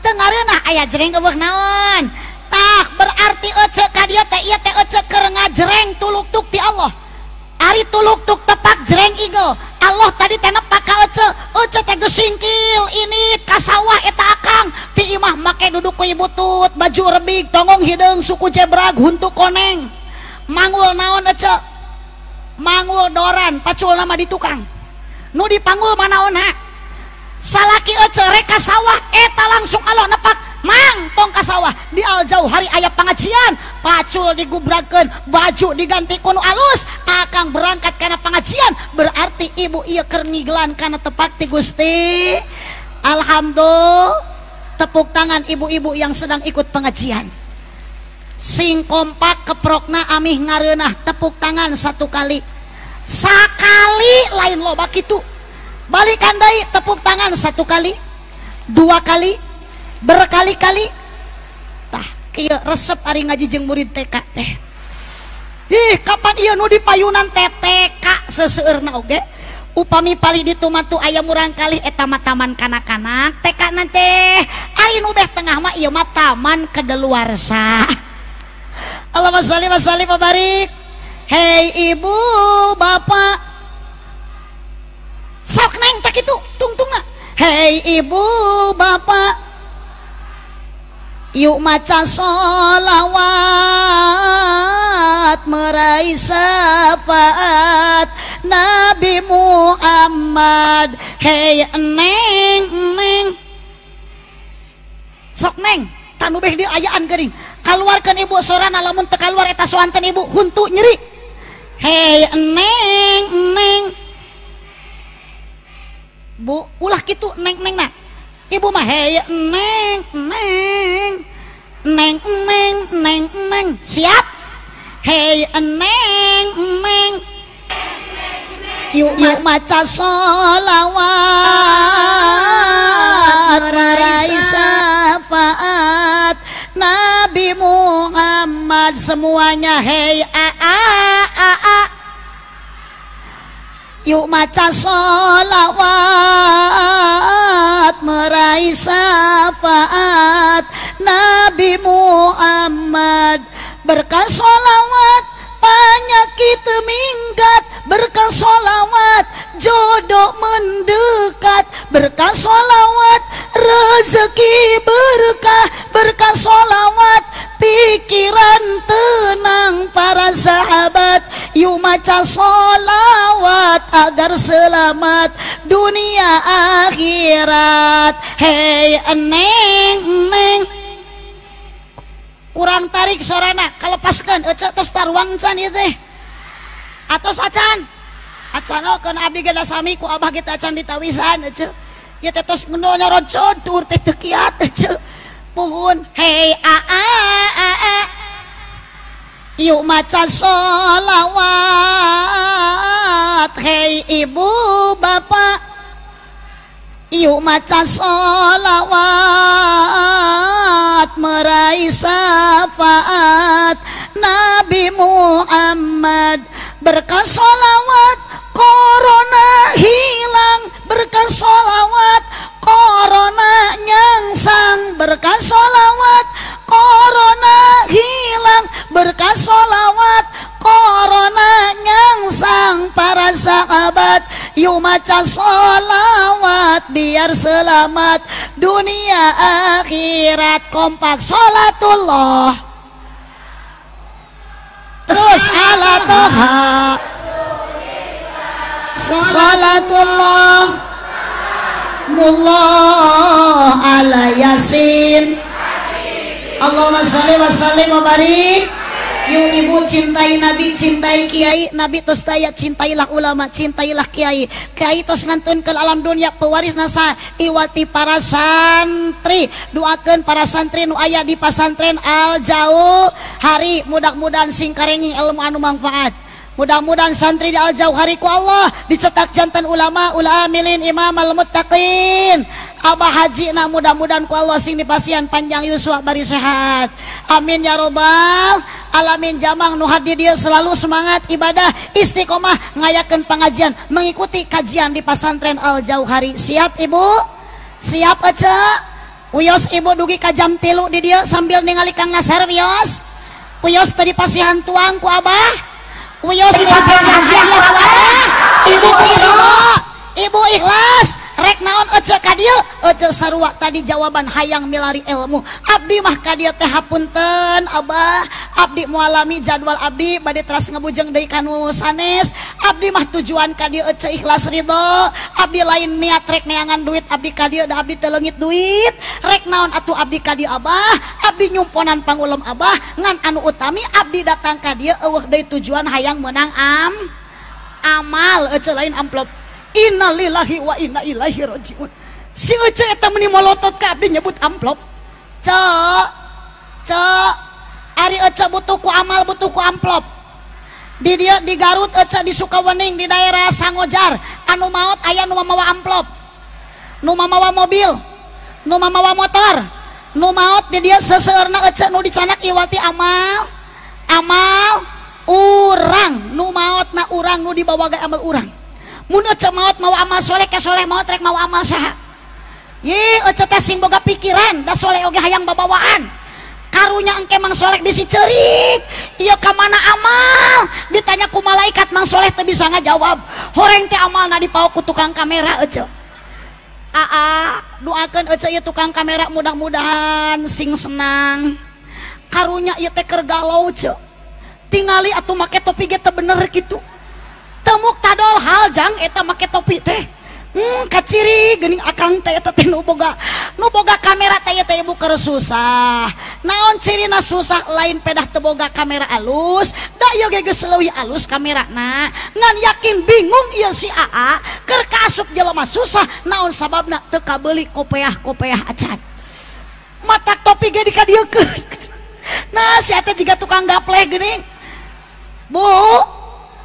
Teu ngareunah aya jreng eueuh naon. Tah berarti ece ka dieu teh ieu teh ece keur ngajreng tuluk-tuk ti Allah. Ari tuluk-tuk tepak jreng igel. Allah tadi teh nepak ka ece. Ece teh geus singkil ini ka sawah eta akang ti imah make duduk ku ibu tut, baju rebig, tonggong hideung, suku jebrag, huntu koneng. Mangul naon ece? Mangul doran, pacul nama di tukang. Nu dipanggul manaonna? Salaki ece rek ka sawah eta langsung Allah nepak mang tong ka sawah di Al Jauhari aya pengajian, pacul digubrakeun, baju diganti ku nu alus, akang berangkat kana pengajian, berarti ibu ieu keur ngigelan kana tepak ti Gusti. Alhamdulillah. Tepuk tangan ibu-ibu yang sedang ikut pengajian. Sing kompak keprokna amih ngareunah, tepuk tangan satu kali. Sakali lain loba kitu. Balikan deui tepuk tangan satu kali, dua kali, berkali-kali. Tah kieu resep ari ngaji jeung murid TK teh. Ih, kapan ieu nu dipayunan teh TK seseueurna oge. Upami pali ditu mah tuh aya murangkalih eta mah taman kanak-kanak TK nanti. Ari nu beh tengah mah ieu mah taman kedeluarsa. Allahumma sholli wa sallim wa barik. Hei ibu bapak, sok neng tak itu tungtungna. Hei ibu bapak, yuk maca sholawat meraih syafaat Nabi Muhammad. Hei neng neng, sok neng tanu beh di ayaan geuning. Kaluarkeun ibu sorana, lamun teu kaluar eta soanten ibu huntu nyeri. Hei neng neng, bu ulah kitu neng neng na. Ibu mah hei neng neng neng neng neng neng, siap. Hei neng neng, yuk yuk maca sholawat meraih syafaat Nabi Muhammad. Semuanya hei a a a a, yuk maca sholawat meraih syafaat Nabi Muhammad. Berkah sholawat penyakit minggat, berkah sholawat jodoh mendekat, berkah sholawat rezeki berkah, berkah sholawat pikiran tenang para sahabat. Yuk maca sholawat agar selamat dunia akhirat. Hei neng neng, kurang tarik sorana kalepaskeun ece tos taruang can ieu teh. Atos acan acan keun abdi ge sami ku abah kita acan ditawisan ece. Ieu teh tos nyorocod tur teh teu kiat ece. Puhun hei a a a a, yuk maca sholawat. Hei ibu bapak, yuk maca sholawat meraih syafaat Nabi Muhammad. Berkah sholawat corona hilang, berkah sholawat corona nyangsang, berkah sholawat corona hilang, berkah sholawat corona nyangsang para sahabat. Yuk maca sholawat biar selamat dunia akhirat. Kompak sholatullah terus ala toha, sholatullah mullah ala yasin. Allahumma sholli wa sallim wa barik. Yuk ibu cintai Nabi, cintai kiai. Nabi tos daya, cintailah ulama, cintailah kiai. Kiai tos ngantun ke alam dunia, pewaris nasa iwati para santri. Doakeun para santri nu aya di pasantren Al Jauhari, mudah-mudahan sing karengi ilmu anu manfaat. Mudah-mudahan santri di Al Jauhari ku Allah dicetak jantan ulama, ulamilin, imam al muttaqin. Abah haji na mudah-mudahan ku Allah sing dipasihan panjang yuswa bari sehat. Amin ya robbal alamin. Jamang nu hadir dia selalu semangat ibadah, istiqomah, ngayakeun pengajian, mengikuti kajian di pasantren Al Jauhari. Siap ibu? Siap ece? Wios ibu dugi ka jam 3 di dia sambil ningali Kang Nasar wios. Wios tadi pasihan tuang ku abah. Wios tadi pasihan hadiah ku abah. Ibu ridho, ibu ikhlas, rek naon Tujuan ece ka dieu ece sarua tadi jawaban hayang milari ilmu. Abdi mah ka dieu teh hapunten abah, abdi mualami jadwal abdi bade teras ngebujeng deui kanu sanes. Abdi mah tujuan ka dieu ece ikhlas ridho. Abdi lain niat rek neangan duit, abdi ka dieu da abdi teu leungit duit. Rek naon atuh abdi ka dieu abah, abdi nyumponan pangulem abah ngan anu utami abdi datang ka dieu eueuh deui tujuan hayang meunang amal ece lain amplop. Innalillahi wa inna ilaihi rajiun. Si ece eta meuni molotot ka abdi nyebut amplop. Cek cek ari ece butuh ku amal butuh ku amplop. Di dieu di Garut ece di Sukawening di daerah Sangojar anu maot aya nu mamawa amplop, nu mamawa mobil, nu mamawa motor, nu maot di dieu seseueurna ece nu dicanak iwati amal amal urang, nu maotna urang nu dibawa ge amal urang. Mun ece maot mawa amal soleh ke soleh maot rek mawa amal saha. Ye ece teh sing boga pikiran da soleh oge hayang babawaan. Karunya engke Mang Soleh bisi ceurik. Ieu ka mana amal? Ditanya ku malaikat Mang Soleh teu bisa ngajawab. Horeng teh amalna dipaok ku tukang kamera ece. Aa, doakeun ece ieu tukang kamera mudah-mudahan sing senang. Karunya ieu teh keur galau ece. Tingali atuh make topi ge teu bener kitu. Temuk tadol hal jang eta make topi teh. Kaciri geuning akang teh eta teh nu boga kamera teh teh ibu keur susah. Naon cirina susah lain pedah teu boga kamera alus, da ieu ge geus leuwih alus kamerana. Ngan yakin bingung ieu si AA keur kaasup jelema susah, naon sababna teu kabeuli kopeah-kopeah acan. Matak topi ge dikadieukeun. Nah si eta jiga tukang gapleh geuning. Bu,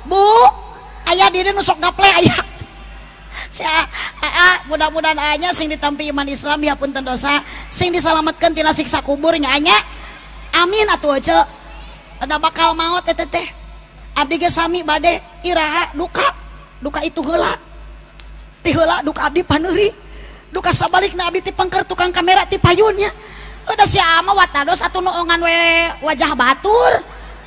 bu, aya di dieu nu sok gapleh aya. Si AA mudah-mudahan anya sing ditampi iman Islam dihapunten dosa, sing disalametkeun tina siksa kubur nya anya. Amin atuh ece. Ada bakal maot eta teh. Abdi ge sami bade iraha duka, duka itu heula. Ti heula duka abdi paneuri. Duka sabalikna abdi ti pengker tukang kamera ti payun nya. Udah si AA mah watados atuh noongan we wajah batur.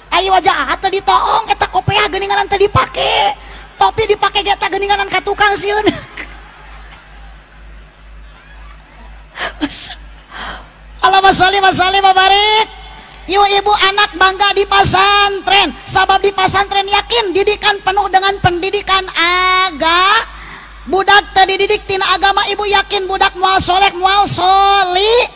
Ai wajah AA teu ditoong eta kopeah geuninganan teu dipake. Topi dipake ge eta geuninganan ka tukang sieun. Allahumma sholli wa sallim wa barik. Yuk ibu anak bangga di pasantren. Sabab di pasantren yakin didikan penuh dengan pendidikan agama. Budak teu dididik tina agama ibu yakin budak moal soleh moal soli.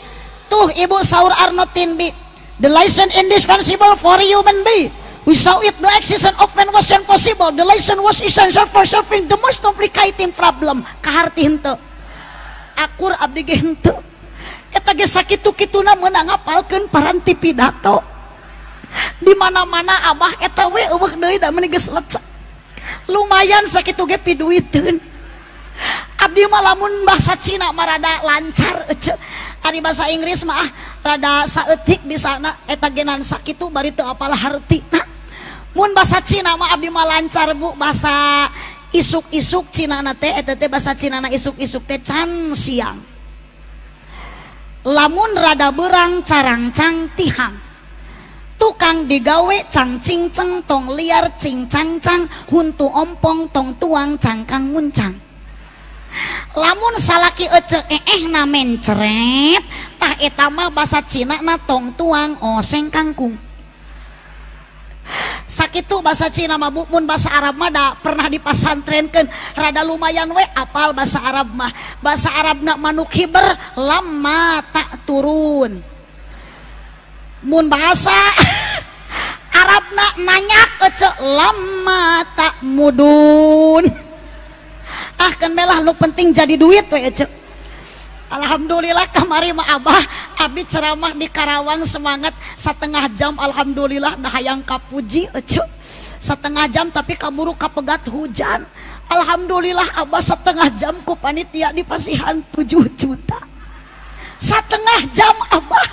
Tuh ibu saur Arnold Toynbee, the lesson indispensable for human being. We saw it the existence of man was impossible. The lesson was essential for solving the most complicated problem. Kaharti henteu. Akur abdi ge henteu. Eta ge sakitu-kituna meunang ngapalkeun paranti pidato. Di mana-mana abah eta we eueuh deui da meuni geus lecek. Lumayan sakitu ge piduiteun. Abdi mah lamun bahasa Cina mah rada lancar ece. Ari bahasa Inggris mah rada saeutik bisana eta genan sakitu bari teu apal hartina. Mun bahasa Cina mah abdi mah lancar bu, bahasa isuk-isuk Cina na teh eta teh bahasa Cina na isuk-isuk teh can siang. Lamun rada berang carangcang tihang. Tukang digawe cang cingceng tong liar cing cangcang huntu ompong tong tuang cangkang muncang. Lamun salaki ece na mencret tah eta mah bahasa Cina na tong tuang oseng kangkung. Sakitu bahasa Cina mah bu, mun bahasa Arab mah da pernah dipasantrenkeun rada lumayan we apal bahasa Arab mah. Bahasa Arabna manuk hiber lama tak turun. Mun bahasa Arabna nanyak ece lama tak mudun. Ah kan melah lu penting jadi duit we ece. Alhamdulillah kamari mah abah abdi ceramah di Karawang semangat setengah jam alhamdulillah dah hayang kapuji ece. Setengah jam tapi kaburu kapegat hujan. Alhamdulillah abah setengah jam ku panitia di pasihan 7 juta. Setengah jam abah.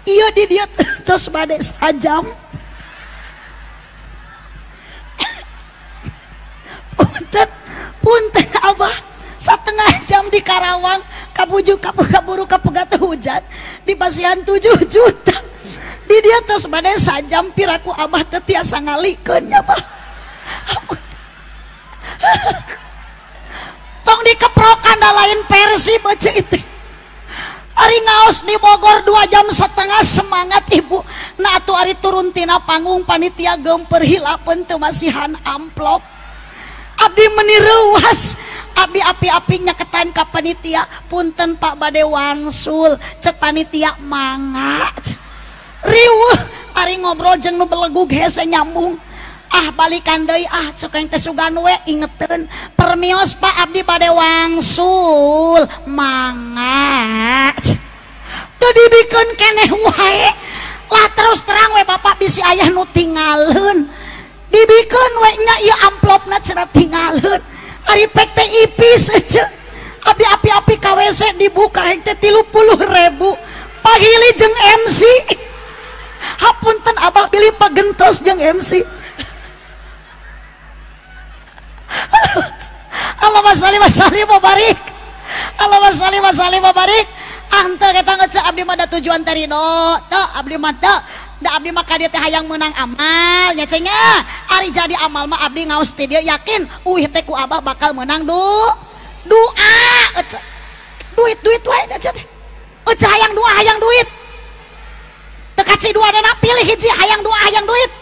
Iya di dia terus bade sajam. Punten, punten abah. Setengah jam di Karawang kabuju kaburu kapegat hujan di pasihan 7 juta. Di dia terus bade sajam piraku abah teu tiasa ngalikeun nya bah. Tong dikeprokan. Da lain Persib ece itu. Ari ngaos di Bogor 2,5 jam semangat ibu. Nah atuh ari turun tina panggung panitia gemper hilapeun teu masihan amplop. Abdi meni reuas. Abdi api-api nyaketan ka panitia, punten Pak bade wangsul, cek panitia mangga. Riweuh ari ngobrol jeung nu belegug hese nyambung. Ah balikan deui ah cek teh sugan we ingeteun permios Pak abdi bade wangsul mangga. Teu dibikeun keneh wae. Lah terus terang we bapak bisi ayah nu tingaleun. Dibikeun we nya ieu amplopna cenah tingaleun. Ari pek teh ipis ece. Abdi api-api ka WC dibuka hek teh 30.000. Pahili jeung MC. Hapunten abah bilih pagentos jeung MC. Allahumma sholli wa sallim wa barik. Allahumma sholli wa sallim wa barik. Ah teu eta ngece abdi mah da tujuan teh ridho. Teu abdi mah teu. Da abdi mah ka dieu teh hayang meunang amal nya ceng nya. Ari jadi amal mah abdi ngaos ti dieu yakin uih teh ku abah bakal meunang doa ece. Duit-duit wae ece teh. Ece hayang doa hayang duit. Teu kaci duanana pilih hiji hayang doa hayang duit.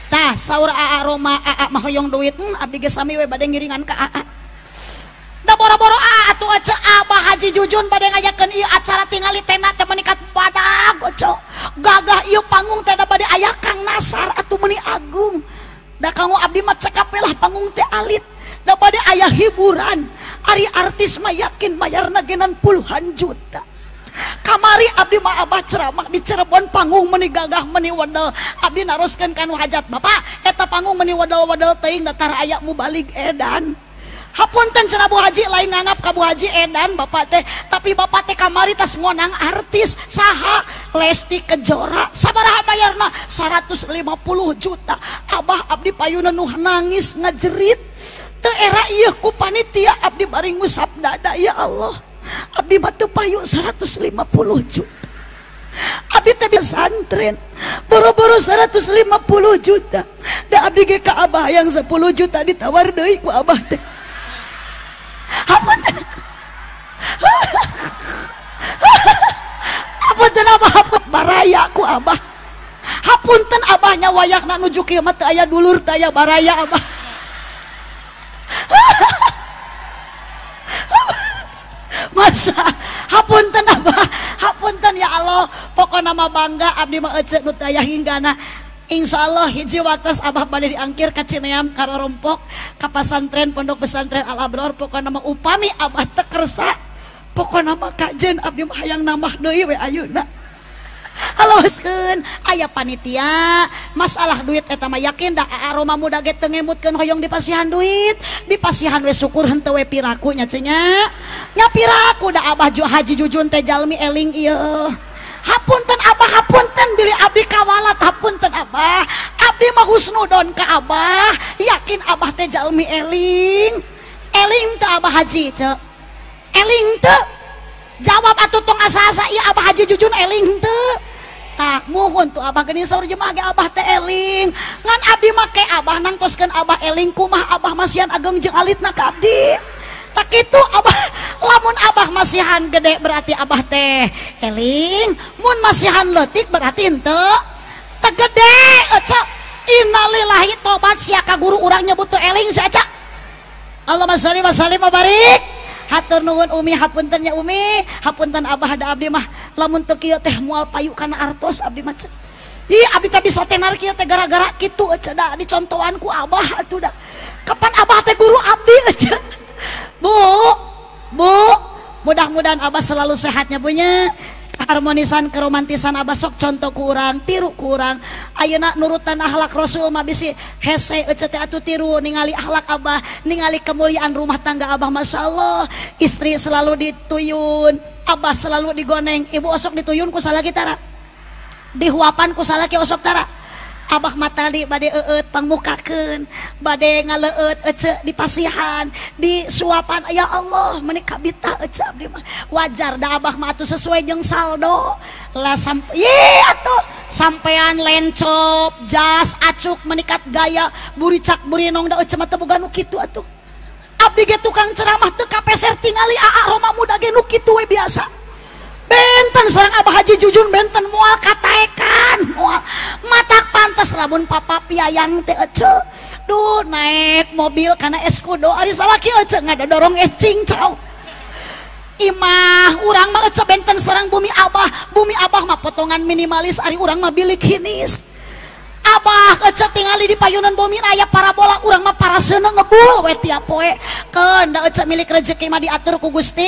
Tah saur aa Roma aa mah hoyong duit, abdi ge sami we bade ngiringan ka aa. Da boro-boro aa atuh ece Abah Haji Jujun bade ngayakeun ieu acara tingali tenda teh meningkat badag ece. Gagah ieu panggung teh da bade aya Kang Nasar atuh meuni agung. Da kanggo abdi mah cekap we lah panggung teh alit. Da bade aya hiburan. Ari artis mah yakin mayarna genan puluhan juta. Kamari abdi mah abah ceramah di Cirebon panggung meni gagah meni wedel. Abdi naroskeun kanu hajat bapak eta panggung meni wedel-wedel teuing datar aya mubalig edan. Hapunten cenah Bu Haji lain nganggap ka Bu Haji edan bapak teh, tapi bapak teh kamari tas ngonang artis saha Lesti Kejora sabaraha bayarna 150 juta. Abah abdi payuna nu nangis ngajerit teu era ieu ku panitia abdi bari ngusap dada ya Allah. Abdi mah teu payu 150 juta. Abdi teh pesantren boro-boro 150 juta. Da abdi ge ka abah yang 10 juta ditawar deui ku abah teh. Hapunten. Hapunten abah hapun baraya ku abah. Hapunten abahnya wayahna nuju kieu mah teu aya dulur teu aya baraya abah. Masa hapunten abah, hapunten ya Allah, pokona mah bangga abdi mah ece nu teu aya hinggana. Insyaallah hiji waktos abah bade diangkir ka Cineam ka Rorompok ka pasantren pondok pesantren Al Abror, pokona mah upami abah teu kersa pokona mah kajen abdi mah hayang nambah deui we ayeuna. Haloskeun aya panitia masalah duit eta mah yakin da aroma muda ge teu ngemutkeun hoyong dipasihan duit dipasihan we syukur henteu we piraku nya cenah nya piraku da abah Haji Jujun teh jalmi eling ieu. Hapunten abah hapunten bilih abdi kawalat hapunten abah abdi mah husnudon ka abah yakin abah teh jalmi eling eling teu abah Haji ceu eling teu jawab atuh tong asa-asa ieu abah Haji Jujun eling teu. Tak muhun tuh abah geuning saur jemaah ge abah teh eling ngan abdi make abah nangtoskeun abah eling kumaha abah masihan ageng jeung alitna ka abdi. Tak kitu abah lamun abah masihan gede berarti abah teh eling, mun masihan leutik berarti henteu teu gede ece. Innalillahi tobat sia ka guru urang nyebut teu eling sia ece. Allahumma sholli wa sallim wa barik. Hatur nuhun Umi hapunten ya Umi hapunten abah da abdi mah lamun teu kieu teh moal payu kana artos abdi mah. Ih abdi teh bisa tenar kieu teh gara-gara kitu ece da dicontohan ku abah atuh da. Kapan abah teh guru abdi ece. Bu, bu, mudah-mudahan abah selalu sehatnya punya keharmonisan keromantisan abah sok contoh kurang tiru kurang ayeuna nurutan akhlak Rasul mah bisi hese ece teh atuh tiru ningali akhlak abah ningali kemuliaan rumah tangga abah masya Allah istri selalu dituyun abah selalu digoneng ibu osok dituyun ku salaki tara dihuapan ku salaki osok tara abah mah tadi bade eueut pangmukakeun bade ngaleueut ece dipasihan disuapan ya Allah meuni kabita ece abdi mah wajar da abah mah atuh sesuai jeung saldo lah sampai atuh sampean lencop jas acuk menikat gaya buricak burinong da ece mah teu boga nu kitu atuh. Abah Abdi ge tukang ceramah teu kapeser tingali aa Roma muda ge nu kitu we biasa. Benten sareng Abah Haji Jujun benten moal kataekan moal. Matak pantes lamun papa piayang teh ece. Duh naik mobil kana Escudo ari salaki ece ngadodorong es cincau. Imah urang mah ece benten sareng bumi abah mah potongan minimalis ari urang mah bilik hinis. Abah ece tingali di payunan bumi aya parabola urang mah paraseuneu ngebul we tiap poe. Keun da ece milik rezeki mah diatur ku Gusti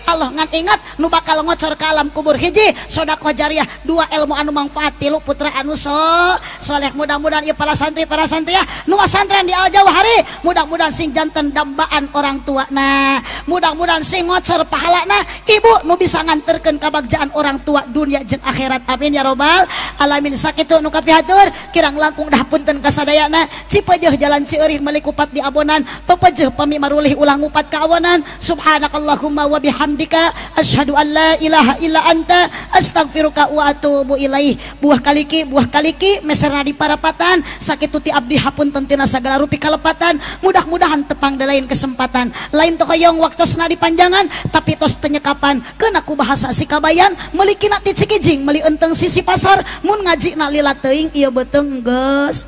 Allah ngan ingat nu bakal ngocor ka alam kubur hiji sedekah jariah, dua ilmu anu manfaat, tilu putra anu soleh. Mudah-mudahan ieu para santri para santriah nu masantren di Al Jauhari mudah-mudahan sing janten dambaan orang tuana, mudah-mudahan sing ngocor pahalana ibu nu bisa nganterkeun kabagjaan orang tua dunia jeung akhirat. Amin ya robbal alamin. Sakitu nu kapihatur kirang langkung dah punten kasadayana. Cipejeh jalan Cieurih meuli kupat di abonan, pepejeh pami marulih ulah ngupat ka awanan. Subhanakallahumma wa bihamdika asyhadu an la ilaha illa anta astaghfiruka wa atubu ilaih. Buah kaliki meserna di parapatan sakitu ti abdi hapunten tina sagala rupi kalepatan. Mudah-mudahan tepang di lain kesempatan lain teu hoyong waktosna dipanjangan tapi tos tenyekapan keuna ku bahasa sikabayan meuli kina ti Cikijing meuli enteng sisi pasar mun ngajina lila teuing ieu beuteung geus.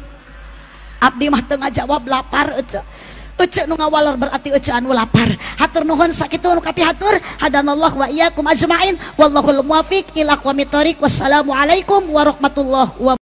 Abdi mah teu ngajawab lapar ece. Ece nu ngawaler berarti ece anu lapar. Hatur nuhun sakitu nu kapihatur. Hadanallahu wa iyyakum ajmain wallahul muwaffiq ila aqwamit thoriq. Wassalamualaikum warahmatullahi wabarakatuh.